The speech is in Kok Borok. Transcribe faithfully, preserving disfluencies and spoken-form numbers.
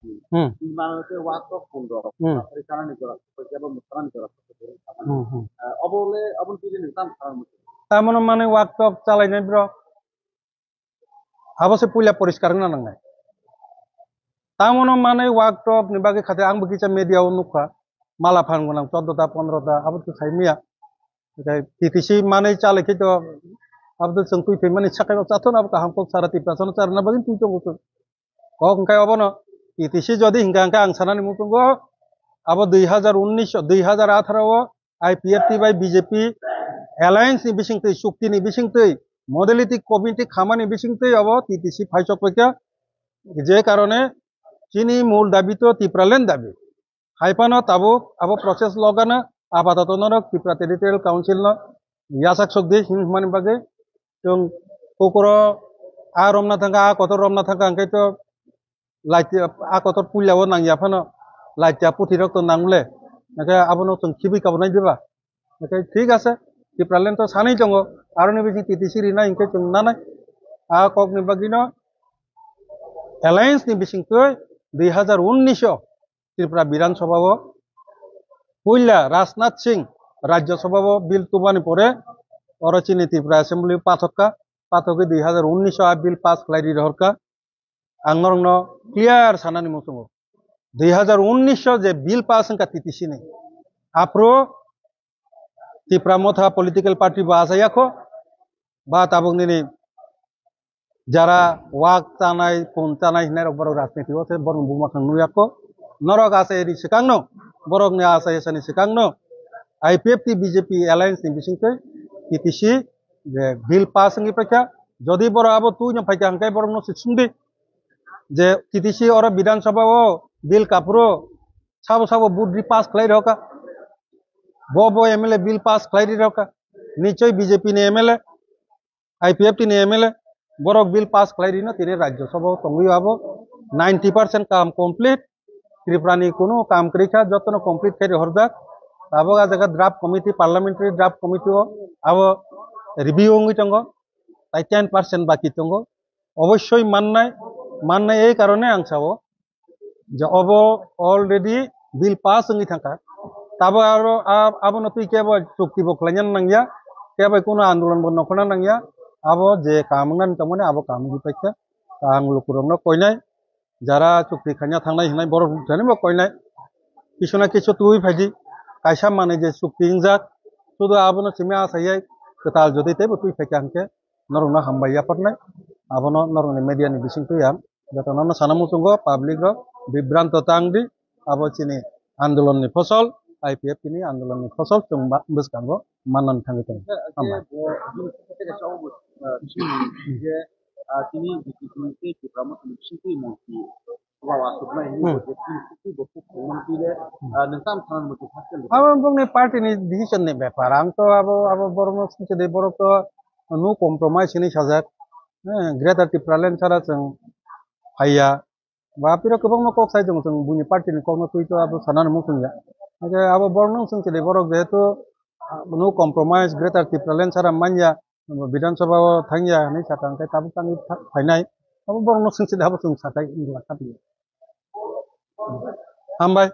Hmm. Bini mano khe wak tok pundro. Hmm. Ri kanani jora, kebo mukarani jora. Hmm, hmm. Ah, obo le, obo twi le nang tam khalang muchung. Tamono manwi wak tok chalainai bro. Abo se puila poriskar wngna nangnai. Tamono manwi wak tok ni bagwi khate ang bo kisa media o nukha. Mala phan gwnang choddo ta, pondro ta, abo to sai maya. Tei T T C manwi chalai khe to, abo to chwng twi phaimani sakai bo chathon abo kaham kok sara Tiprasa no charwna bagwi twi tongo chwng. Kok hwnkhe obono T T C jodi hwnkha hwnkhe ang sanani muchungo abo dui hazar unnish, dui hazar atharo o I P F T bai B J P alliance ni bisingtwi, chukti ni bisingtwi, modality committee khamani bisingtwi abo T T C phaisok paikha. Je karone chini mul dabi to Tipraland dabi. Hai phano tabuk abo process logano apatoto norok Tripura Territorial Council no yachak sok di hin hwnmani bagwi chwng kokoro a romna thangkha, a kotor romna thangkha, hwnkhe to laiti a kotor puila o nangya phano laiti a puthi rok to nang le, hwnkhe abono chwng khibwi kabunai diba? Hwnkhe thik ase, Tipraland to sanwi tongo, aroni bising T T C rinai hwnkhe chwng nanai. A kokni bagwino alliance ni bisingtwi dui hazar unnish o Tripura Bidhan Sabha o puila Rajnath Singh Rajya Sabha o bill tubani pore oro chini Tripura Assembly pathokka, pathokgwi dui hazar unnish o a bill pass khlai ri rohorkha. Ang norokno clear sanani muchungo, dui hazar unnish o je bill pass wngkha T T C ni, aphuru Tipra Motha political party bo achayakho, ba tabuk nini jara wak chanai, pun chanai hinai rok borok rajniti o se borok buma khang nuyakho. Norok achai ri swkangno, borokni achai sani swkangno I P F T B J P alliance ni bisingtwi T T C je bill pass wngwi paikha. Jodi borok abo twino phaikha hwnkhe borokno se sungdi je T T C oro Bidhan Sabha o bill kaphuru sabo sabo vote ri pass khlai rokha. Bo bo M L A bill pass khlai ri rokha. Nichoi B J P ni M L A, I P F T ni M L A, borok bill pass khlai rino tini Rajya Sabha o tongwi abo ninety percent kam complete. Tripura ni kunu kam kwrwi kha, jotono complete khe rihorjak. Tabuk a jaga draft committee, parliamentary draft committee o abo review wngwi tongo, tai ten percent baki tongo. Obossoi mannai, mannai ei karone ang sao, je obo already bill pass wngwi thangkha. Tabo aro a-, abono twi kebo chukti bo khlaina nangya, kebo kuno andolon bo nokhorna nangya. Abo je kam wngna tongmani abo kam wngwi paikha. Ang lukurokno koinai, jara chukti khaina thangnai hinai borok thani bo koinai. Kisu na kisu twi phaidi, kaisa manwi je chukti wngjak, sudu abono simi asayai kwtal jodi teibo twi phaikha hwnkhe norokno hambai yapharnai. Abono norokni media ni bisingtwi ang jotono no sana muchungo, public rok bibranto tang di, abo chini andolon ni phosol, I P F T ni andolon ni phosol chwng ba-, bwskango manna thangwi tongo. Hambai. Tini Tripura Motha ni bisingtwi mungki Wow, aswk nai hinwi Hmm. bo je tini sukwi bo kuk tongmani twi le, ah, nwng tamo sanani muchung first time bo? Abo bongni party ni decision ni bepar. Ang to abo, abo borokno swngchide, borok to no compromise hinwi sajak. Eh, Greater Tipraland sara chwng phaiya. Ba piro kwbangma kok sai chwng, chwng buini party ni kokno twi to abo sanani muchung ya. Hake abo borokno swngchide, borok jehetu, ah, no compromise, Greater Tipraland sara manya, Bidhan Sabha o thangya hinwi sakha, hwnkhe tabuk tangwi pha-, phainai. Abo borokno swngchide, abo chwng sakhai wngla khatwi. Hambai.